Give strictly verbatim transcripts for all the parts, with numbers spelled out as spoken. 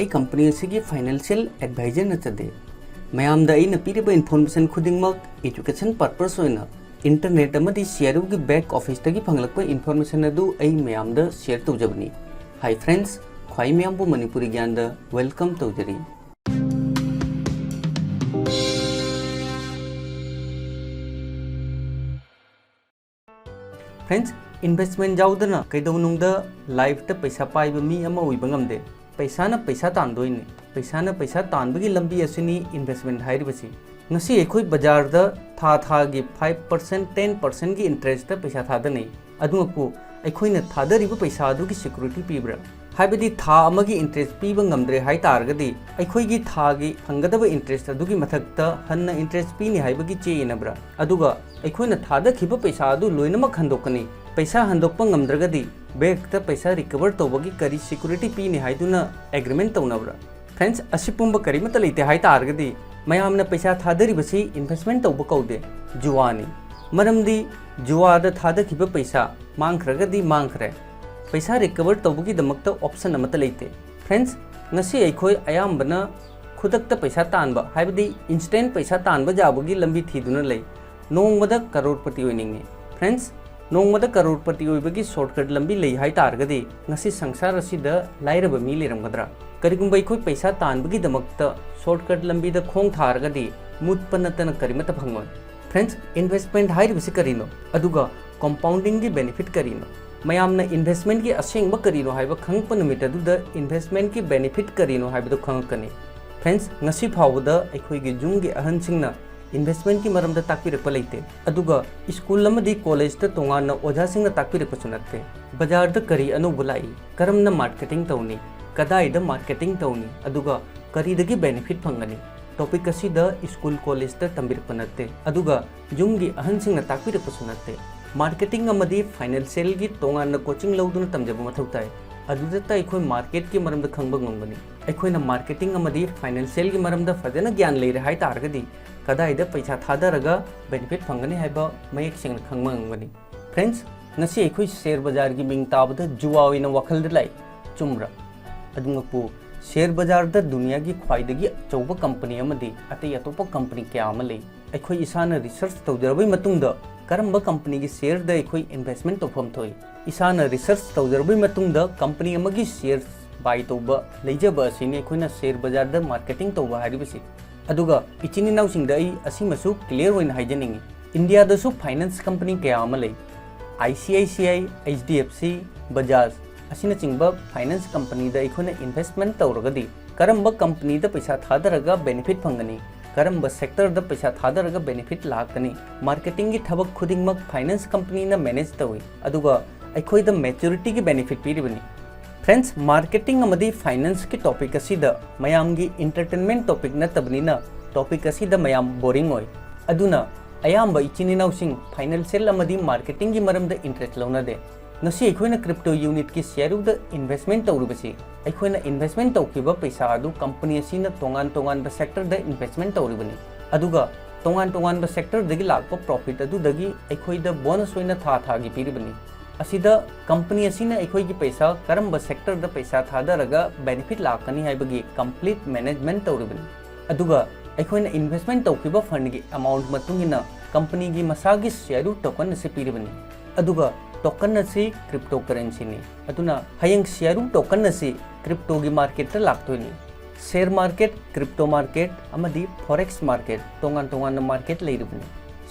ꯑꯩ ꯀꯝꯄꯅꯤ ꯑꯁꯤꯒꯤ financial adviser ꯅꯠꯆꯗꯦ꯫ ꯃꯌꯥꯝꯗ ꯑꯩꯅ ꯄꯤꯔꯤꯕ ꯏꯟꯐꯣꯔꯃꯦꯁꯟ ꯈꯨꯗꯤꯡꯃꯛ ꯑꯦꯖꯨꯀꯦꯁꯟ ꯄꯔꯄꯁ ꯑꯣꯏꯅ ꯏꯟꯇꯔꯅꯦꯠ ꯑꯃꯗꯤ ꯁꯤ ꯑꯥꯔ ꯌꯨꯒꯤ ꯕꯦꯛ ꯑꯣꯐꯤꯁꯇꯒꯤ ꯐꯪꯂꯛꯄ ꯏꯟꯐꯣꯔꯃꯦꯁꯟ ꯑꯗꯨ ꯑꯩ ꯃꯌꯥꯝꯗ ꯁꯤꯌꯔ ꯇꯧꯖꯕꯅꯤ꯫ ꯍꯥꯏ ꯐ꯭ꯔꯦꯟꯁ, ꯈ꯭ꯋꯥꯏ ꯃꯌꯥꯝꯕꯨ ꯃꯅꯤꯄꯨꯔꯤ ꯒ꯭ꯌꯥꯟꯗ ꯋꯦꯜꯀꯝ ꯇꯧꯖꯔꯤ꯫ ꯐ꯭ꯔꯦꯟꯁ, ꯏꯟꯚꯦꯁꯃꯦꯟ ꯌꯥꯎꯗꯅ ꯀꯩꯗꯧꯅꯨꯡꯗ ꯂꯥꯏꯐꯇ ꯄꯩꯁꯥ ꯄꯥꯏꯕ ꯃꯤ ꯑꯃ ꯑꯣꯏꯕ ꯉꯝꯗꯦ꯫ ꯄꯩꯁꯥꯅ ꯄꯩꯁꯥ ꯇꯥꯟꯗꯣꯏꯅꯤ꯫ ꯄꯩꯁꯥꯅ ꯄꯩꯁꯥ ꯇꯥꯟꯕꯒꯤ ꯂꯝꯕꯤ ꯑꯁꯤꯅꯤ ꯏꯟꯚꯦꯁꯃꯦꯟ ꯍꯥꯏꯔꯤꯕꯁꯤ꯫ ꯉꯁꯤ ꯑꯩꯈꯣꯏ ꯕꯖꯥꯔꯗ ꯊꯥ ꯊꯥꯒꯤ ꯐꯥꯏꯚ ꯄꯔꯁꯦꯟ, ꯇꯦꯟ ꯄꯔꯁꯦꯟꯒꯤ ꯏꯟꯇꯔꯦꯁꯇ ꯄꯩꯁꯥ ꯊꯥꯗꯅꯩ꯫ ꯑꯗꯨꯃꯛꯄꯨ ꯑꯩꯈꯣꯏꯅ ꯊꯥꯗꯔꯤꯕ ꯄꯩꯁꯥ ꯑꯗꯨꯒꯤ ꯁꯦꯀ꯭ꯌꯨꯔꯤꯇꯤ ꯄꯤꯕ꯭ꯔꯥ? ꯍꯥꯏꯕꯗꯤ ꯊꯥ ꯑꯃꯒꯤ ꯏꯟꯇꯔꯦꯁ ꯄꯤꯕ ꯉꯝꯗ꯭ꯔꯦ ꯍꯥꯏ ꯇꯥꯔꯒꯗꯤ, ꯑꯩꯈꯣꯏꯒꯤ ꯊꯥꯒꯤ ꯐꯪꯒꯗꯕ ꯏꯟꯇꯔꯦꯁ ꯑꯗꯨꯒꯤ ꯃꯊꯛꯇ ꯍꯟꯅ ꯏꯟꯇꯔꯦꯁ ꯄꯤꯅꯤ ꯍꯥꯏꯕꯒꯤ ꯆꯦ ꯏꯅꯕ꯭ꯔꯥ? ꯑꯗꯨꯒ ꯑꯩꯈꯣꯏꯅ ꯊꯥꯗꯈꯤꯕ ꯄꯩꯁꯥ ꯑꯗꯨ ꯂꯣꯏꯅꯃꯛ ꯍꯟꯗꯣꯛꯀꯅꯤ꯫ ꯄꯩꯁꯥ ꯍꯟꯗꯣꯛꯄ ꯉꯝꯗ꯭ꯔꯒꯗꯤ ꯕꯦꯡꯛꯇ ꯄꯩꯁꯥ ꯔꯤꯀꯚꯔ ꯇꯧꯕꯒꯤ ꯀꯔꯤ ꯁꯦꯀ꯭ꯌꯨꯔꯤꯇꯤ ꯄꯤꯅꯤ ꯍꯥꯏꯗꯨꯅ ꯑꯦꯒ꯭ꯔꯤꯃꯦꯟ ꯇꯧꯅꯕ꯭ꯔꯥ? ꯐ꯭ꯔꯦꯟꯁ, ꯑꯁꯤ ꯄꯨꯝꯕ ꯀꯔꯤꯃꯠꯇ ꯂꯩꯇꯦ ꯍꯥꯏ ꯇꯥꯔꯒꯗꯤ, ꯃꯌꯥꯝꯅ ꯄꯩꯁꯥ ꯊꯥꯗꯔꯤꯕꯁꯤ ꯏꯟꯚꯦꯁꯃꯦꯟ ꯇꯧꯕ ꯀꯧꯗꯦ, ꯖꯨꯋꯥꯅꯤ꯫ ꯃꯔꯝꯗꯤ ꯖꯨꯋꯥꯗ ꯊꯥꯗꯈꯤꯕ ꯄꯩꯁꯥ ꯃꯥꯡꯈ꯭ꯔꯒꯗꯤ ꯃꯥꯡꯈ꯭ꯔꯦ꯫ ꯄꯩꯁꯥ ꯔꯤꯀꯚꯔ ꯇꯧꯕꯒꯤꯗꯃꯛꯇ ꯑꯣꯞꯁꯟ ꯑꯃꯠꯇ ꯂꯩꯇꯦ꯫ ꯐ꯭ꯔꯦꯟꯁ, ꯉꯁꯤ ꯑꯩꯈꯣꯏ ꯑꯌꯥꯝꯕꯅ ꯈꯨꯗꯛꯇ ꯄꯩꯁꯥ ꯇꯥꯟꯕ, ꯍꯥꯏꯕꯗꯤ ꯏꯟꯁꯇꯦꯟ ꯄꯩꯁꯥ ꯇꯥꯟꯕ ꯌꯥꯕꯒꯤ ꯂꯝꯕꯤ ꯊꯤꯗꯨꯅ ꯂꯩ꯫ ꯅꯣꯡꯃꯗ ꯀꯔꯣꯔꯄꯇꯤ ꯑꯣꯏꯅꯤꯡꯉꯤ꯫ ꯐ꯭ꯔꯦꯟꯁ, ꯅꯣꯡꯃꯗ ꯀꯔꯣꯔꯄꯇꯤ ꯑꯣꯏꯕꯒꯤ ꯁꯣꯔꯠꯀꯠ ꯂꯝꯕꯤ ꯂꯩ ꯍꯥꯏ ꯇꯥꯔꯒꯗꯤ, ꯉꯁꯤ ꯁꯪꯁꯥꯔ ꯑꯁꯤꯗ ꯂꯥꯏꯔꯕ ꯃꯤ ꯂꯩꯔꯝꯒꯗ꯭ꯔꯥ? ꯀꯔꯤꯒꯨꯝꯕ ꯑꯩꯈꯣꯏ ꯄꯩꯁꯥ ꯇꯥꯟꯕꯒꯤꯗꯃꯛꯇ ꯁꯣꯔꯠꯀꯠ ꯂꯝꯕꯤꯗ ꯈꯣꯡ ꯊꯥꯔꯒꯗꯤ, ꯃꯨꯠꯄ ꯅꯠꯇꯅ ꯀꯔꯤꯃꯠꯇ ꯐꯪꯂꯣꯏ꯫ ꯐ꯭ꯔꯦꯟꯁ, ꯏꯟꯚꯦꯁꯃꯦꯟꯠ ꯍꯥꯏꯔꯤꯕꯁꯤ ꯀꯔꯤꯅꯣ? ꯑꯗꯨꯒ ꯀꯣꯝꯄꯥꯎꯟꯗꯤꯡꯒꯤ ꯕꯦꯅꯤꯐꯤꯠ ꯀꯔꯤꯅꯣ? ꯃꯌꯥꯝꯅ ꯏꯟꯚꯦꯁꯃꯦꯟꯠꯀꯤ ꯑꯁꯦꯡꯕ ꯀꯔꯤꯅꯣ ꯍꯥꯏꯕ ꯈꯪꯉꯛꯄ ꯅꯨꯃꯤꯠ ꯑꯗꯨꯗ ꯏꯟꯚꯦꯁꯃꯦꯟꯠꯀꯤ ꯕꯦꯅꯤꯐꯤꯠ ꯀꯔꯤꯅꯣ ꯍꯥꯏꯕꯗꯨ ꯈꯪꯉꯛꯀꯅꯤ꯫ ꯐ꯭ꯔꯦꯟꯁ, ꯉꯁꯤ ꯐꯥꯎꯕꯗ ꯑꯩꯈꯣꯏꯒꯤ ꯌꯨꯝꯒꯤ ꯑꯍꯟꯁꯤꯡꯅ ꯏꯟꯚꯦꯁꯃꯦꯟꯠꯀꯤ ꯃꯔꯝꯗ ꯇꯥꯛꯄꯤꯔꯛꯄ ꯂꯩꯇꯦ꯫ ꯑꯗꯨꯒ ꯁ꯭ꯀꯨꯜ ꯑꯃꯗꯤ ꯀꯣꯂꯦꯖꯇ ꯇꯣꯉꯥꯟꯅ ꯑꯣꯖꯥꯁꯤꯡꯅ ꯇꯥꯛꯄꯤꯔꯛꯄꯁꯨ ꯅꯠꯇꯦ꯫ ꯕꯖꯥꯔꯗ ꯀꯔꯤ ꯑꯅꯧꯕ ꯂꯥꯛꯏ? ꯀꯔꯝꯅ ꯃꯥꯔꯀꯦꯇꯤꯡ ꯇꯧꯅꯤ? ꯀꯗꯥꯏꯗ ꯃꯥꯔꯀꯦꯇꯤꯡ ꯇꯧꯅꯤ? ꯑꯗꯨꯒ ꯀꯔꯤꯗꯒꯤ ꯕꯦꯅꯤꯐꯤꯠ ꯐꯪꯒꯅꯤ? ꯇꯣꯄꯤꯛ ꯑꯁꯤꯗ ꯁ꯭ꯀꯨꯜ ꯀꯣꯂꯦꯖꯇ ꯇꯝꯕꯤꯔꯛꯄ ꯅꯠꯇꯦ꯫ ꯑꯗꯨꯒ ꯌꯨꯝꯒꯤ ꯑꯍꯟꯁꯤꯡꯅ ꯇꯥꯛꯄꯤꯔꯛꯄꯁꯨ ꯅꯠꯇꯦ꯫ ꯃꯥꯔꯀꯦꯇꯤꯡ ꯑꯃꯗꯤ ꯐꯥꯏꯅꯥꯟꯁꯤꯌꯦꯜꯒꯤ ꯇꯣꯉꯥꯟꯅ ꯀꯣꯆꯤꯡ ꯂꯧꯗꯨꯅ ꯇꯝꯖꯕ ꯃꯊꯧ ꯇꯥꯏ꯫ ꯑꯗꯨꯗꯇ ꯑꯩꯈꯣꯏ ꯃꯥꯔꯀꯦꯠꯀꯤ ꯃꯔꯝꯗ ꯈꯪꯕ ꯉꯝꯒꯅꯤ꯫ ꯑꯩꯈꯣꯏꯅ ꯃꯥꯔꯀꯦꯇꯤꯡ ꯑꯃꯗꯤ ꯐꯥꯏꯅꯥꯟꯁꯤꯌꯦꯜꯒꯤ ꯃꯔꯝꯗ ꯐꯖꯅ ꯒ꯭ꯌꯥꯟ ꯂꯩꯔꯦ ꯍꯥꯏ ꯇꯥꯔꯒꯗꯤ, ꯀꯗꯥꯏꯗ ꯄꯩꯁꯥ ꯊꯥꯗꯔꯒ ꯕꯦꯅꯤꯐꯤꯠ ꯐꯪꯒꯅꯤ ꯍꯥꯏꯕ ꯃꯌꯦꯛ ꯁꯦꯡꯅ ꯈꯪꯕ ꯉꯝꯒꯅꯤ꯫ ꯐ꯭ꯔꯦꯟꯁ, ꯉꯁꯤ ꯑꯩꯈꯣꯏ ꯁꯦꯌꯔ ꯕꯖꯥꯔꯒꯤ ꯃꯤꯡ ꯇꯥꯕꯗ ꯖꯨꯋꯥ ꯑꯣꯏꯅ ꯋꯥꯈꯜꯗ ꯂꯥꯛꯏ, ꯆꯨꯝꯕ꯭ꯔꯥ? ꯑꯗꯨꯃꯛꯄꯨ ꯁꯤꯌꯔ ꯕꯖꯥꯔꯗ ꯗꯨꯅꯤꯌꯥꯒꯤ ꯈ꯭ꯋꯥꯏꯗꯒꯤ ꯑꯆꯧꯕ ꯀꯝꯄꯅꯤ ꯑꯃꯗꯤ ꯑꯇꯩ ꯑꯇꯣꯞꯄ ꯀꯝꯄꯅꯤ ꯀꯌꯥ ꯑꯃ ꯂꯩ꯫ ꯑꯩꯈꯣꯏ ꯏꯁꯥꯅ ꯔꯤꯁꯔꯆ ꯇꯧꯖꯔꯕꯒꯤ ꯃꯇꯨꯡꯗ ꯀꯔꯝꯕ ꯀꯝꯄꯅꯤꯒꯤ ꯁꯤꯌꯔꯗ ꯑꯩꯈꯣꯏ ꯏꯟꯚꯦꯁꯃꯦꯟ ꯇꯧꯐꯝ ꯊꯣꯛꯏ꯫ ꯏꯁꯥꯅ ꯔꯤꯁꯔꯆ ꯇꯧꯖꯔꯕꯒꯤ ꯃꯇꯨꯡꯗ ꯀꯝꯄꯅꯤ ꯑꯃꯒꯤ ꯁꯤꯌꯔ ꯕꯥꯏ ꯇꯧꯕ, ꯂꯩꯖꯕ ꯑꯁꯤꯅꯤ ꯑꯩꯈꯣꯏꯅ ꯁꯤꯌꯔ ꯕꯖꯥꯔꯗ ꯃꯥꯔꯀꯦꯇꯤꯡ ꯇꯧꯕ ꯍꯥꯏꯔꯤꯕꯁꯤ꯫ ꯑꯗꯨꯒ ꯏꯆꯤꯟ ꯏꯅꯥꯎꯁꯤꯡꯗ ꯑꯩ ꯑꯁꯤꯃꯁꯨ ꯀ꯭ꯂꯤꯌꯔ ꯑꯣꯏꯅ ꯍꯥꯏꯖꯅꯤꯡꯏ, ꯏꯟꯗꯤꯌꯥꯗꯁꯨ ꯐꯥꯏꯅꯥꯟꯁ ꯀꯝꯄꯅꯤ ꯀꯌꯥ ꯑꯃ ꯂꯩ꯫ I C I C I, H D F C, Bajaj ꯑꯁꯤꯅꯆꯤꯡꯕ ꯐꯥꯏꯅꯥꯟꯁ ꯀꯝꯄꯅꯤꯗ ꯑꯩꯈꯣꯏꯅ ꯏꯟꯚꯦꯁꯃꯦꯟ ꯇꯧꯔꯒꯗꯤ ꯀꯔꯝꯕ ꯀꯝꯄꯅꯤꯗ ꯄꯩꯁꯥ ꯊꯥꯗꯔꯒ ꯕꯦꯅꯤꯐꯤꯠ ꯐꯪꯒꯅꯤ, ꯀꯔꯝꯕ ꯁꯦꯛꯇꯔꯗ ꯄꯩꯁꯥ ꯊꯥꯗꯔꯒ ꯕꯦꯅꯤꯐꯤꯠ ꯂꯥꯛꯀꯅꯤ? ꯃꯥꯔꯀꯦꯇꯤꯡꯒꯤ ꯊꯕꯛ ꯈꯨꯗꯤꯡꯃꯛ ꯐꯥꯏꯅꯥꯟꯁ ꯀꯝꯄꯅꯤꯅ ꯃꯦꯅꯦꯖ ꯇꯧꯏ, ꯑꯗꯨꯒ ꯑꯩꯈꯣꯏꯗ ꯃꯦꯆꯨꯔꯤꯇꯤꯒꯤ ꯕꯦꯅꯤꯐꯤꯠ ꯄꯤꯔꯤꯕꯅꯤ꯫ ꯐ꯭ꯔꯦꯟꯁ, ꯃꯥꯔꯀꯦꯇꯤꯡ ꯑꯃꯗꯤ ꯐꯥꯏꯅꯥꯟꯁꯀꯤ ꯇꯣꯄꯤꯛ ꯑꯁꯤꯗ ꯃꯌꯥꯝꯒꯤ ꯏꯟꯇꯔꯇꯦꯟꯃꯦꯟ ꯇꯣꯄꯤꯛ ꯅꯠꯇꯕꯅꯤꯅ ꯇꯣꯄꯤꯛ ꯑꯁꯤꯗ ꯃꯌꯥꯝ ꯕꯣꯔꯤꯡ ꯑꯣꯏ꯫ ꯑꯗꯨꯅ ꯑꯌꯥꯝꯕ ꯏꯆꯤꯟ ꯏꯅꯥꯎꯁꯤꯡ ꯐꯥꯏꯅꯥꯟꯁꯤꯌꯦꯜ ꯑꯃꯗꯤ ꯃꯥꯔꯀꯦꯇꯤꯡꯒꯤ ꯃꯔꯝꯗ ꯏꯟꯇꯔꯦꯁ ꯂꯧꯅꯗꯦ꯫ ꯉꯁꯤ ꯑꯩꯈꯣꯏꯅ ꯀ꯭ꯔꯤꯞꯇꯣ ꯌꯨꯅꯤꯠꯀꯤ ꯁꯤꯌꯥꯔꯨꯗ ꯏꯟꯚꯦꯁꯃꯦꯟ ꯇꯧꯔꯤꯕꯁꯤ ꯑꯩꯈꯣꯏꯅ ꯏꯟꯚꯦꯁꯃꯦꯟ ꯇꯧꯈꯤꯕ ꯄꯩꯁꯥ ꯑꯗꯨ ꯀꯝꯄꯅꯤ ꯑꯁꯤꯅ ꯇꯣꯉꯥꯟ ꯇꯣꯉꯥꯟꯕ ꯁꯦꯛꯇꯔꯗ ꯏꯟꯚꯦꯁꯃꯦꯟ ꯇꯧꯔꯤꯕꯅꯤ꯫ ꯑꯗꯨꯒ ꯇꯣꯉꯥꯟ ꯇꯣꯉꯥꯟꯕ ꯁꯦꯛꯇꯔꯗꯒꯤ ꯂꯥꯛꯄ ꯄ꯭ꯔꯣꯐꯤꯠ ꯑꯗꯨꯗꯒꯤ ꯑꯩꯈꯣꯏꯗ ꯕꯣꯅꯁ ꯑꯣꯏꯅ ꯊꯥ ꯊꯥꯒꯤ ꯄꯤꯔꯤꯕꯅꯤ꯫ ꯑꯁꯤꯗ ꯀꯝꯄꯅꯤ ꯑꯁꯤꯅ ꯑꯩꯈꯣꯏꯒꯤ ꯄꯩꯁꯥ ꯀꯔꯝꯕ ꯁꯦꯛꯇꯔꯗ ꯄꯩꯁꯥ ꯊꯥꯗꯔꯒ ꯕꯦꯅꯤꯐꯤꯠ ꯂꯥꯛꯀꯅꯤ ꯍꯥꯏꯕꯒꯤ ꯀꯝꯄ꯭ꯂꯤꯠ ꯃꯦꯅꯦꯖꯃꯦꯟ ꯇꯧꯔꯤꯕꯅꯤ꯫ ꯑꯗꯨꯒ ꯑꯩꯈꯣꯏꯅ ꯏꯟꯚꯦꯁꯃꯦꯟ ꯇꯧꯈꯤꯕ ꯐꯟꯒꯤ ꯑꯦꯃꯥꯎꯟꯠ ꯃꯇꯨꯡ ꯏꯟꯅ ꯀꯝꯄꯅꯤꯒꯤ ꯃꯁꯥꯒꯤ ꯁꯤꯌꯥꯔꯨ ꯇꯣꯀꯟ ꯑꯁꯤ ꯄꯤꯔꯤꯕꯅꯤ꯫ ꯑꯗꯨꯒ ꯇꯣꯀꯟ ꯑꯁꯤ ꯀ꯭ꯔꯤꯞꯇꯣ ꯀꯔꯦꯟꯁꯤꯅꯤ꯫ ꯑꯗꯨꯅ ꯍꯌꯦꯡ ꯁꯤꯌꯥꯔꯨ ꯇꯣꯀꯟ ꯑꯁꯤ ꯀ꯭ꯔꯤꯞꯇꯣꯒꯤ ꯃꯥꯔꯀꯦꯠꯇ ꯂꯥꯛꯇꯣꯏꯅꯤ꯫ ꯁꯤꯌꯥꯔ ꯃꯥꯔꯀꯦꯠ, ꯀ꯭ꯔꯤꯞꯇꯣ ꯃꯥꯔꯀꯦꯠ ꯑꯃꯗꯤ ꯐꯣꯔꯦꯛꯁ ꯃꯥꯔꯀꯦꯠ ꯇꯣꯉꯥꯟ ꯇꯣꯉꯥꯟꯅ ꯃꯥꯔꯀꯦꯠ ꯂꯩꯔꯤꯕꯅꯤ꯫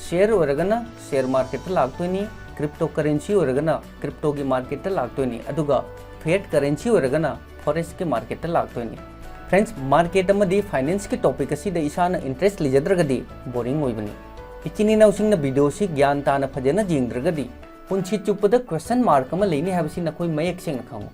ꯁꯤꯌꯥꯔ ꯑꯣꯏꯔꯒꯅ ꯁꯤꯌꯥꯔ ꯃꯥꯔꯀꯦꯠꯇ ꯂꯥꯛꯇꯣꯏꯅꯤ, ꯀ꯭ꯔꯤꯞꯇꯣ ꯀꯔꯦꯟꯁꯤ ꯑꯣꯏꯔꯒꯅ ꯀ꯭ꯔꯤꯞꯇꯣꯒꯤ ꯃꯥꯔꯀꯦꯠꯇ ꯂꯥꯛꯇꯣꯏꯅꯤ, ꯑꯗꯨꯒ ꯐꯤꯌꯦꯠ ꯀꯔꯦꯟꯁꯤ ꯑꯣꯏꯔꯒꯅ ꯐꯣꯔꯦꯛꯁꯀꯤ ꯃꯥꯔꯀꯦꯠꯇ ꯂꯥꯛꯇꯣꯏꯅꯤ꯫ ꯐ꯭ꯔꯦꯟꯁ, ꯃꯥꯔꯀꯦꯠ ꯑꯃꯗꯤ ꯐꯥꯏꯅꯥꯟꯁꯀꯤ ꯇꯣꯄꯤꯛ ꯑꯁꯤꯗ ꯏꯁꯥꯅ ꯏꯟꯇꯔꯦꯁ ꯂꯩꯖꯗ꯭ꯔꯒꯗꯤ ꯕꯣꯔꯤꯡ ꯑꯣꯏꯕꯅꯤ꯫ ꯏꯆꯤꯟ ꯏꯅꯥꯎꯁꯤꯡꯅ ꯚꯤꯗꯤꯑꯣꯁꯤ ꯒ꯭ꯌꯥꯟ ꯇꯥꯅ ꯐꯖꯅ ꯌꯦꯡꯗ꯭ꯔꯒꯗꯤ ꯄꯨꯟꯁꯤ ꯆꯨꯞꯄꯗ ꯀ꯭ꯋꯦꯁꯟ ꯃꯥꯔꯛ ꯑꯃ ꯂꯩꯅꯤ ꯍꯥꯏꯕꯁꯤ ꯅꯈꯣꯏ ꯃꯌꯦꯛ ꯁꯦꯡꯅ ꯈꯪꯉꯨ꯫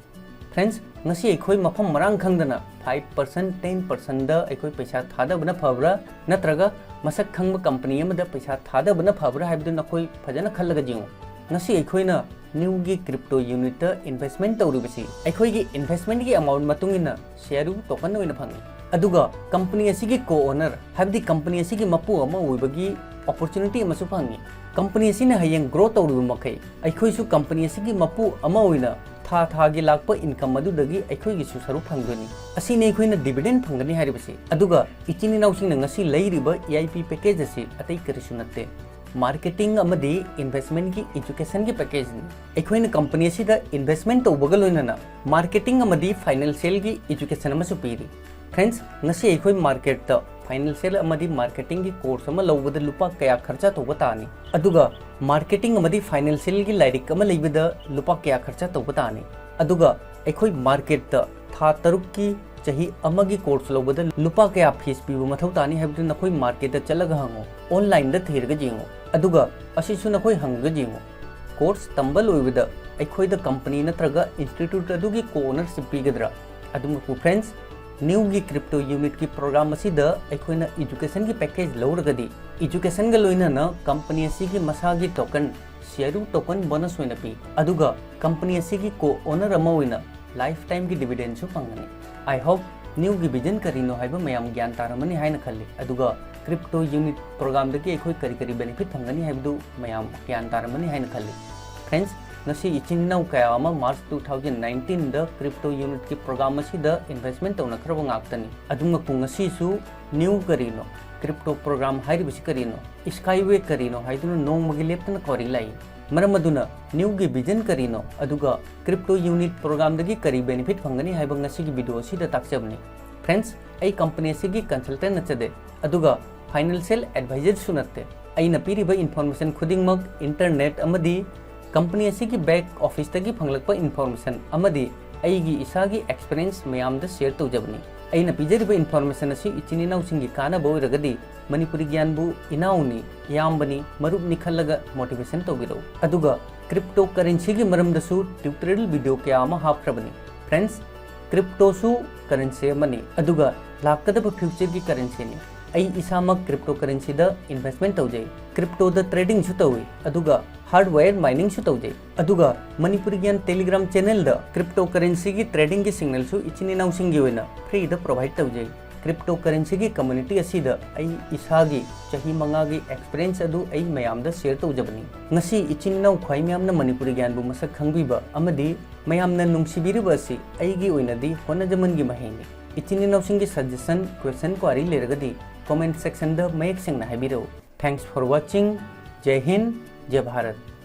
ꯐ꯭ꯔꯦꯟꯁ, ꯉꯁꯤ ꯑꯩꯈꯣꯏ ꯃꯐꯝ ꯃꯔꯥꯡ ꯈꯪꯗꯅ ꯐꯥꯏꯚ ꯄꯥꯔꯁꯦꯟ, ꯇꯦꯟ ꯄꯥꯔꯁꯦꯟꯗ ꯑꯩꯈꯣꯏ ꯄꯩꯁꯥ ꯊꯥꯗꯕꯅ ꯐꯕ꯭ꯔꯥ, ꯅꯠꯇ꯭ꯔꯒ ꯃꯁꯛ ꯈꯪꯕ ꯀꯝꯄꯅꯤ ꯑꯃꯗ ꯄꯩꯁꯥ ꯊꯥꯗꯕꯅ ꯐꯕ꯭ꯔꯥ ꯍꯥꯏꯕꯗꯨ ꯅꯈꯣꯏ ꯐꯖꯅ ꯈꯜꯂꯒ ꯌꯦꯡꯉꯨ꯫ ꯉꯁꯤ ꯑꯩꯈꯣꯏꯅ ꯅ꯭ꯌꯨꯒꯤ ꯀ꯭ꯔꯤꯞꯇꯣ ꯌꯨꯅꯤꯠꯇ ꯏꯟꯚꯦꯁꯃꯦꯟ ꯇꯧꯔꯤꯕꯁꯤ ꯑꯩꯈꯣꯏꯒꯤ ꯏꯟꯚꯦꯁꯃꯦꯟꯒꯤ ꯑꯦꯃꯥꯎꯟꯠ ꯃꯇꯨꯡ ꯏꯟꯅ ꯁꯤꯌꯥꯔꯨ ꯇꯣꯀꯟ ꯑꯣꯏꯅ ꯐꯪꯏ꯫ ꯑꯗꯨꯒ ꯀꯝꯄꯅꯤ ꯑꯁꯤꯒꯤ ꯀꯣ ꯑꯣꯅꯔ, ꯍꯥꯏꯕꯗꯤ ꯀꯝꯄꯅꯤ ꯑꯁꯤꯒꯤ ꯃꯄꯨ ꯑꯃ ꯑꯣꯏꯕꯒꯤ ꯑꯣꯄꯣꯔꯆꯨꯅꯤꯇꯤ ꯑꯃꯁꯨ ꯐꯪꯏ꯫ ꯀꯝꯄꯅꯤ ꯑꯁꯤꯅ ꯍꯌꯦꯡ ꯒ꯭ꯔꯣ ꯇꯧꯔꯤꯕ ꯃꯈꯩ ꯑꯩꯈꯣꯏꯁꯨ ꯀꯝꯄꯅꯤ ꯑꯁꯤꯒꯤ ꯃꯄꯨ ꯑꯃ ꯑꯣꯏꯅ ꯊꯥ ꯊꯥꯒꯤ ꯂꯥꯛꯄ income ꯑꯗꯨꯗꯒꯤ ꯑꯩꯈꯣꯏꯒꯤꯁꯨ ꯁꯔꯨꯛ ꯐꯪꯗꯣꯏꯅꯤ꯫ ꯑꯁꯤꯅꯤ ꯑꯩꯈꯣꯏꯅ dividend ꯐꯪꯒꯅꯤ ꯍꯥꯏꯔꯤꯕꯁꯤ꯫ ꯑꯗꯨꯒ ꯏꯆꯤꯟ ꯏꯅꯥꯎꯁꯤꯡꯅ ꯉꯁꯤ ꯂꯩꯔꯤꯕ E I P package ꯑꯁꯤ ꯑꯇꯩ ꯀꯔꯤꯁꯨ ꯅꯠꯇꯦ, marketing ꯑꯃꯗꯤ investmentꯀꯤ educationꯒꯤ packageꯅꯤ꯫ ꯑꯩꯈꯣꯏꯅ company ꯑꯁꯤꯗ investment ꯇꯧꯕꯒ ꯂꯣꯏꯅꯅ marketing ꯑꯃꯗꯤ financialꯒꯤ education ꯑꯃꯁꯨ ꯄꯤꯔꯤ꯫ Friends, ꯉꯁꯤ ꯑꯩꯈꯣꯏ marketꯇ financial ꯑꯃꯗꯤ marketingꯒꯤ course ꯑꯃ ꯂꯧꯕꯗ ꯂꯨꯄꯥ ꯀꯌꯥ ꯈꯔꯆ ꯇꯧꯕ ꯇꯥꯅꯤ? ꯑꯗꯨꯒ marketing ꯑꯃꯗꯤ financialꯒꯤ ꯂꯥꯏꯔꯤꯛ ꯑꯃ ꯂꯩꯕꯗ ꯂꯨꯄꯥ ꯀꯌꯥ ꯈꯔꯆ ꯇꯧꯕ ꯇꯥꯅꯤ? ꯑꯗꯨꯒ ꯑꯩꯈꯣꯏ marketꯇ ꯊꯥ ꯇꯔꯨꯛꯀꯤ, ꯆꯍꯤ ꯑꯃꯒꯤ course ꯂꯧꯕꯗ ꯂꯨꯄꯥ ꯀꯌꯥ fees ꯄꯤꯕ ꯃꯊꯧ ꯇꯥꯅꯤ ꯍꯥꯏꯕꯗꯨ ꯅꯈꯣꯏ marketꯇ ꯆꯠꯂꯒ ꯍꯪꯉꯨ, onlineꯗ ꯊꯤꯔꯒ ꯌꯦꯡꯉꯨ꯫ ꯑꯗꯨꯒ ꯑꯁꯤꯁꯨ ꯅꯈꯣꯏ ꯍꯪꯉꯒ ꯌꯦꯡꯉꯨ, course ꯇꯝꯕ ꯂꯣꯏꯕꯗ ꯑꯩꯈꯣꯏꯗ company ꯅꯠꯇ꯭ꯔꯒ institute ꯑꯗꯨꯒꯤ co-ownership ꯄꯤꯒꯗ꯭ꯔꯥ? ꯑꯗꯨꯃꯛꯄꯨ friends, Newꯒꯤ crypto unitꯀꯤ program ꯑꯁꯤꯗ ꯑꯩꯈꯣꯏꯅ educationꯒꯤ package ꯂꯧꯔꯒꯗꯤ educationꯒ ꯂꯣꯏꯅꯅ company ꯑꯁꯤꯒꯤ ꯃꯁꯥꯒꯤ token, ꯁꯤꯌꯥꯔꯨ token bonus ꯑꯣꯏꯅ ꯄꯤ, ꯑꯗꯨꯒ company ꯑꯁꯤꯒꯤ co-owner ꯑꯃ ꯑꯣꯏꯅ lifetimeꯒꯤ dividendꯁꯨ ꯐꯪꯒꯅꯤ꯫ I hope Newꯒꯤ vision ꯀꯔꯤꯅꯣ ꯍꯥꯏꯕ ꯃꯌꯥꯝ ꯒ꯭ꯌꯥꯟ ꯇꯥꯔꯝꯃꯅꯤ ꯍꯥꯏꯅ ꯈꯜꯂꯤ, ꯑꯗꯨꯒ crypto unit programꯗꯒꯤ ꯑꯩꯈꯣꯏ ꯀꯔꯤ ꯀꯔꯤ benefit ꯐꯪꯒꯅꯤ ꯍꯥꯏꯕꯗꯨ ꯃꯌꯥꯝ ꯒ꯭ꯌꯥꯟ ꯇꯥꯔꯝꯃꯅꯤ ꯍꯥꯏꯅ ꯈꯜꯂꯤ꯫ Friends, ꯉꯁꯤ ꯏꯆꯤꯟ ꯏꯅꯥꯎ ꯀꯌꯥ ꯑꯃ March two thousand nineteenꯗ crypto unitꯀꯤ program ꯑꯁꯤꯗ investment ꯇꯧꯅꯈ꯭ꯔꯕ ꯉꯥꯛꯇꯅꯤ꯫ ꯑꯗꯨꯃꯛꯄꯨ ꯉꯁꯤꯁꯨ New ꯀꯔꯤꯅꯣ, crypto program ꯍꯥꯏꯔꯤꯕꯁꯤ ꯀꯔꯤꯅꯣ, Skyway ꯀꯔꯤꯅꯣ ꯍꯥꯏꯗꯨꯅ ꯅꯣꯡꯃꯒꯤ ꯂꯦꯞꯇꯅ ꯀꯣꯔꯤ ꯂꯥꯛꯏ꯫ ꯃꯔꯝ ꯑꯗꯨꯅ Newꯒꯤ vision ꯀꯔꯤꯅꯣ, ꯑꯗꯨꯒ crypto unit programꯗꯒꯤ ꯀꯔꯤ benefit ꯐꯪꯒꯅꯤ ꯍꯥꯏꯕ ꯉꯁꯤꯒꯤ video ꯑꯁꯤꯗ ꯇꯥꯛꯆꯕꯅꯤ꯫ Friends, ꯑꯩ company ꯑꯁꯤꯒꯤ consultant ꯅꯠꯆꯗꯦ, ꯑꯗꯨꯒ financial advisorꯁꯨ ꯅꯠꯇꯦ꯫ ꯑꯩꯅ ꯄꯤꯔꯤꯕ information ꯈꯨꯗꯤꯡꯃꯛ internet ꯑꯃꯗꯤ company ꯑꯁꯤꯒꯤ back officeꯇꯒꯤ ꯐꯪꯂꯛꯄ information ꯑꯃꯗꯤ ꯑꯩꯒꯤ ꯏꯁꯥꯒꯤ experience ꯃꯌꯥꯝꯗ share ꯇꯧꯖꯕꯅꯤ꯫ ꯑꯩꯅ ꯄꯤꯖꯔꯤꯕ information ꯑꯁꯤ ꯏꯆꯤꯟ ꯏꯅꯥꯎꯁꯤꯡꯒꯤ ꯀꯥꯟꯅꯕ ꯑꯣꯏꯔꯒꯗꯤ ꯃꯅꯤꯄꯨꯔꯤ ꯒ꯭ꯌꯥꯟꯕꯨ ꯏꯅꯥꯎꯅꯤ, ꯏꯌꯥꯝꯕꯅꯤ, ꯃꯔꯨꯞꯅꯤ ꯈꯜꯂꯒ motivation ꯇꯧꯕꯤꯔꯛꯎ꯫ ꯑꯗꯨꯒ cryptocurrencyꯒꯤ ꯃꯔꯝꯗꯁꯨ tutorial video ꯀꯌꯥ ꯑꯃ ꯍꯥꯞꯈ꯭ꯔꯕꯅꯤ꯫ Friends, cryptoꯁꯨ currency ꯑꯃꯅꯤ, ꯑꯗꯨꯒ ꯂꯥꯛꯀꯗꯕ futureꯒꯤ currencyꯅꯤ꯫ ꯑꯩ ꯏꯁꯥꯃꯛ cryptocurrencyꯗ investment ꯇꯧꯖꯩ, cryptoꯗ tradingꯁꯨ ꯇꯧꯏ, ꯑꯗꯨꯒ hardware miningꯁꯨ ꯇꯧꯖꯩ꯫ ꯑꯗꯨꯒ ꯃꯅꯤꯄꯨꯔꯤ ꯒ꯭ꯌꯥꯟ Telegram channelꯗ cryptocurrencyꯒꯤ tradingꯒꯤ signalꯁꯨ ꯏꯆꯤꯟ ꯏꯅꯥꯎꯁꯤꯡꯒꯤ ꯑꯣꯏꯅ freeꯗ provide ꯇꯧꯖꯩ꯫ Cryptocurrencyꯒꯤ community ꯑꯁꯤꯗ ꯑꯩ ꯏꯁꯥꯒꯤ ꯆꯍꯤ ꯃꯉꯥꯒꯤ experience ꯑꯗꯨ ꯑꯩ ꯃꯌꯥꯝꯗ share ꯇꯧꯖꯕꯅꯤ꯫ ꯉꯁꯤ ꯏꯆꯤꯟ ꯏꯅꯥꯎ ꯈ꯭ꯋꯥꯏ ꯃꯌꯥꯝꯅ ꯃꯅꯤꯄꯨꯔꯤ ꯒ꯭ꯌꯥꯟꯕꯨ ꯃꯁꯛ ꯈꯪꯕꯤꯕ ꯑꯃꯗꯤ ꯃꯌꯥꯝꯅ ꯅꯨꯡꯁꯤꯕꯤꯔꯤꯕ ꯑꯁꯤ ꯑꯩꯒꯤ ꯑꯣꯏꯅꯗꯤ ꯍꯣꯠꯅꯖꯃꯟꯒꯤ ꯃꯍꯩꯅꯤ꯫ ꯏꯆꯤꯟ ꯏꯅꯥꯎꯁꯤꯡꯒꯤ suggestion, question, query ꯂꯩꯔꯒꯗꯤ comment sectionꯗ ꯃꯌꯦꯛ ꯁꯦꯡꯅ ꯍꯥꯏꯕꯤꯔꯛꯎ꯫ Thanks for watching. ꯖꯩ Hind, ꯖꯩ Bharat.